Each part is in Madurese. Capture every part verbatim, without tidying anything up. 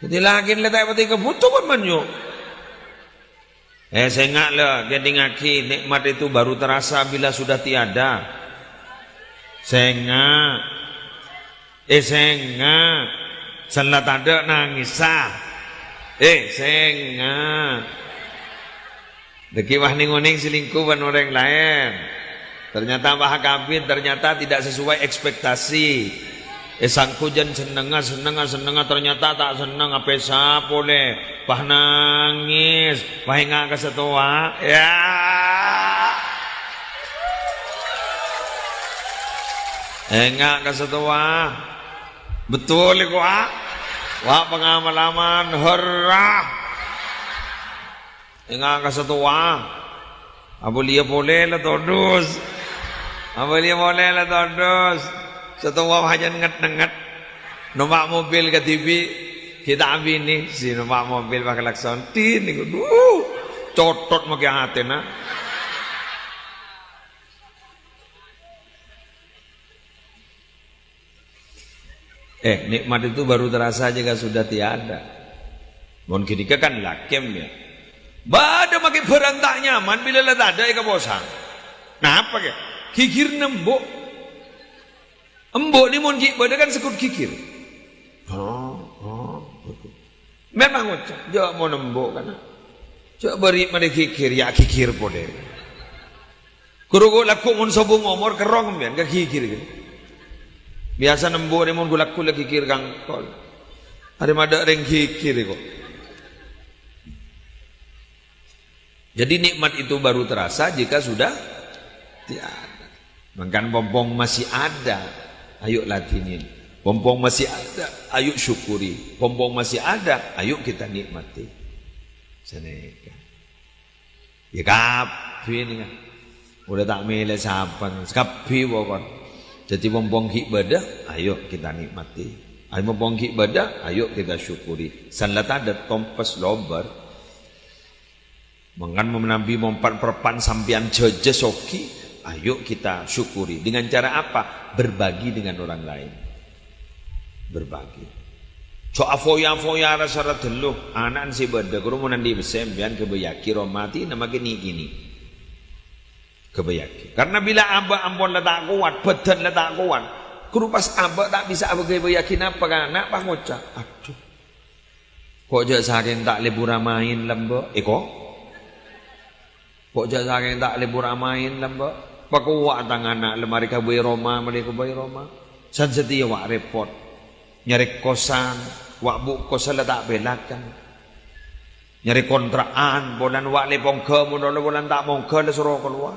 Dhâddhi lakèna la ta' patè kabhuto, mon, yo. Eh, sènga', la, kèdingngaghi, nikmat itu baru terasa bila sudah tiada. Sènga'. Eh, sènga'. Sè la tadâ' nangèsa. Eh, sènga'. Dhâggi' wah neng-oneng selingkuh bân orèng laèn. Ternyata wah kabin, ternyata tidak sesuai ekspektasi. Eh, sangko jân sennengnga, sennengnga, sennengnga, ternyata ta' senneng, apèsa polè. Wah nangès, wah enga' ka sè towa. Ya. Enga' ka sè towa. Betul iku, ah. Wah, pengalaman, horrah. Enga' ka sè towa. Abâliyâ polè la todus. Abâliyâ polè la todus. Sè towa bhâjân nget-nenget. Nompa' mobil kadhibi', ghi' ta' abinè, sè nompa' mobil pakai klakson. Din, niku, duh, cotot makè atèna. Eh, nikmat itu baru terasa jika sudah tiada. Mon ghânèka kan lakèm, ya. Bâdâ makè bhârâng ta' nyaman bilâ la tadâ' è kaposang. Napa, kè? Ghighirrâ embu'. Embu' nè mon ghi' bâdâ kan sèkot ghighir. Oh, oh. Mèmang ngoca', "Jâ' mon embu' kana. Jâ' bâri' marè ghighir, ya ghighir polè." Ghuru ghu-, lagghu' mon sobung omor kerrong empèyan ka ghighir kan. Biyasana embu' rè mon ghu-, lagghu' la ghighir kangkol. Arè madâ' rèng ghighir kok. Jadi nikmat itu baru terasa jika sudah tiada. Mangkana pompong masih ada, ayo ladhinin. Pompong masih ada, ayo syukuri. Pompong masih ada, ayo kita nikmati. Sanèka. Ya, kabbhi nèka. Udah ta' mèlè sapa, kabbhi pokon. Jadi, mumpung ghi' bâdâ, ayo kita nikmati. Ayo, mumpung ghi' bâdâ, ayo kita syukuri. Sè la tadâ' tompes lobâr. Mangkana manabi mon pan-, perpan sampèyan jhâjâ soghi, ayo kita syukuri. Dengan cara apa? Berbagi dengan orang lain. Berbagi. Jhâ' afoya-foya ra-sara dâllu, ana'na sè bâdâ, ghuru mon andi' pèssè empèyan ghâbâyyaghi roma, dhina makè nè'-kènè'. Ghâbâyyaghi. Karena bilâ abâ' ampon la ta' kowat, bâdân la ta' kowat. Ghuru pas abâ' ta' bisa aghâbâyyaghi napa ka ana', pas ngoca', "Adhu. Ko' jhâ' sakèng ta' lebur amaèn lambâ', èko? Ko' jhâ' sakèng ta' lebur amaèn lambâ'. Pakowa' tang ana' la marè ghâbây roma, marè ghâbây roma. San satèya wa' rèpot. Nyarè kosan, wa' bu' kosan la ta' pèlakan. Nyarè kontra'an, polana wa' lè pongghâ, mon la polana ta' mongghâ la soro kalowar.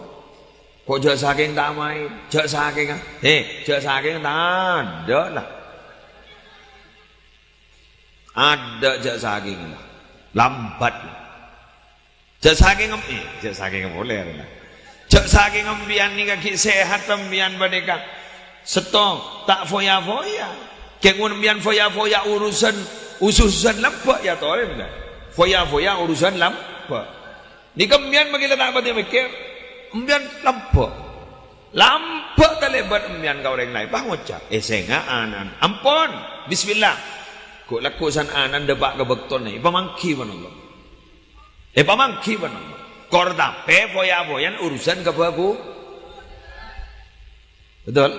Ko' jhâ' sakèng ta' amaèn, jhâ' sakèng, he, jhâ' sakèng tadâ' la." Adâ' jhâ' sakèng lambat. Jhâ' sakèng em-, eh, jhâ' sakèng polè, rèna. Jhâ' sakèng empèyan nèka ghi' sehat empèyan panèka. Sèttong, ta' foya-foya. Kèng mon empèyan foya-foya urusan, urusan lambâ', ya torè, bhender. Foya-foya urusan lambâ'. Nèka empèyan mangkèn la ta' patè mèkkèr. Empèyan lambâ'. Lambâ' talèbât empèyan ka orèng laèn. Pas ngoca', "Eh, sènga' ana'na. Ampon. Bismillah." Ghu'-, lagghu' san ana'na dâpa' ka bâktona. Èpamangghi bân Allah. Èpamangghi bân Allah. Kor tapè foya-foyan urusan kabhâghu-, Betul?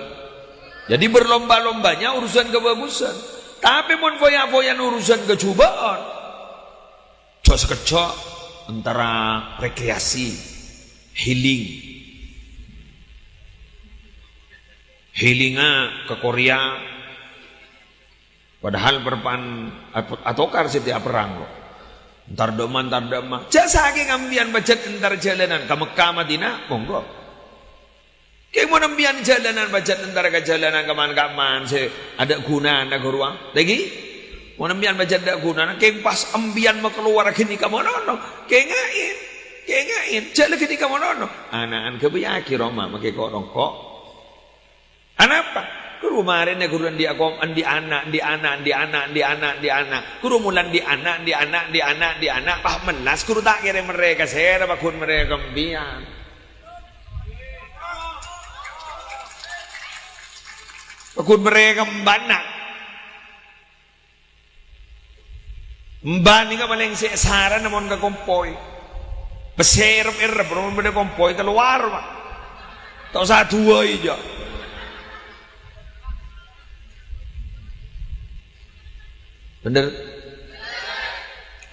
Jadi berlomba-lombanya urusan kebagusan. Tapè mon foya-foyan urusan kajhubâ'ân, Jhâ' sakejjhâ' antara rekreasi, healing. Healing-a ka Korea, padahal perpan at-, atokar sè tèya perrang, kok. Entar dâ' emma, entar dâ' emma. Jhâ' sakèng empèyan pajhât entar jhâlânan ka Mekkah, Madinah, monggo. Kèng mon empèyan jhâlânan pajhât entar ka jhâlânan kaman-kaman sè adâ' ghunana, ghâruwa. Lagi, mon empèyan pajhât adâ' ghunana, kèng pas empèyan makalowar ghânèka manono. Kènga'è, kènga'è, jhâ' la ghânèka manono. Ana'na ghâbâyyâghi roma makè ko'-rongko'. Anapa? Ghuru marèna ghuru andi' akom-, andi' ana', andi' ana', andi' ana', andi' ana', andi' ana'. Ghuru mola andi' ana', andi' ana', andi' ana', andi' ana', pas mellas ghuru ta' kèra mèrrè ka sèra, paggun mèrrè ka empèyan. Paggun mèrrè ka emba' ana'. Mbah nèka palèng sè sarana mon ka kompoy. Pèssè errep-errep, mon bâdâ kompoy kalowar, Pak. Ta' osa aduwâi, jâ'. Bhender?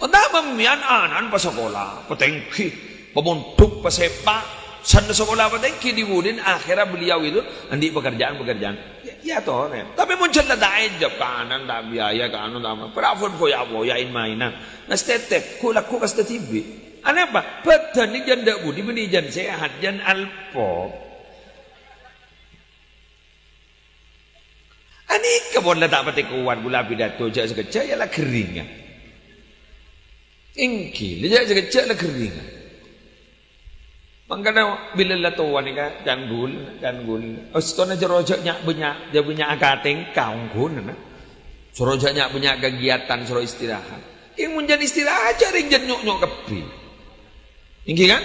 Ontama mèyan ana'na pasakola, patèngghi, pamondhuk, pasèpa', sanna sakola patèngghi, di budina akhirnya beliau itu andi' pekerjaan-pekerjaan. Ya, ya toh, Ren. Tapè mon jhâ' la ta' èjhâp, kanan ta' biaya, kanu ta' ma-, parafon foya-foya in-mainan. Nas tètèp, ghu-lagghu kasta dhibi'. Anapa? Bhâdhân nèka jhân dâ' budi, bânnè jhân sehat, jhân alpo. Anèka pon la ta' patè kowat, ghulâ apidato jhâ' sakejjhâ' ya la ghâringan. Èngghi, la jhâ' sakejjhâ' la ghâringan. Mangkana bilâ la towa nèka can ghulâ, can ghulâ. Ostona jâro jhâ' nya'-bânnya', jhâ' bânnya' akatèngka ongghuna, na. Jâro jhâ' nya'-bânnya' kagiatan, jâro istirahat. Kèng mon jhân istirahat, jhâ' rèng jhân nyo'-nyo' kabbhi. Èngghi, kan?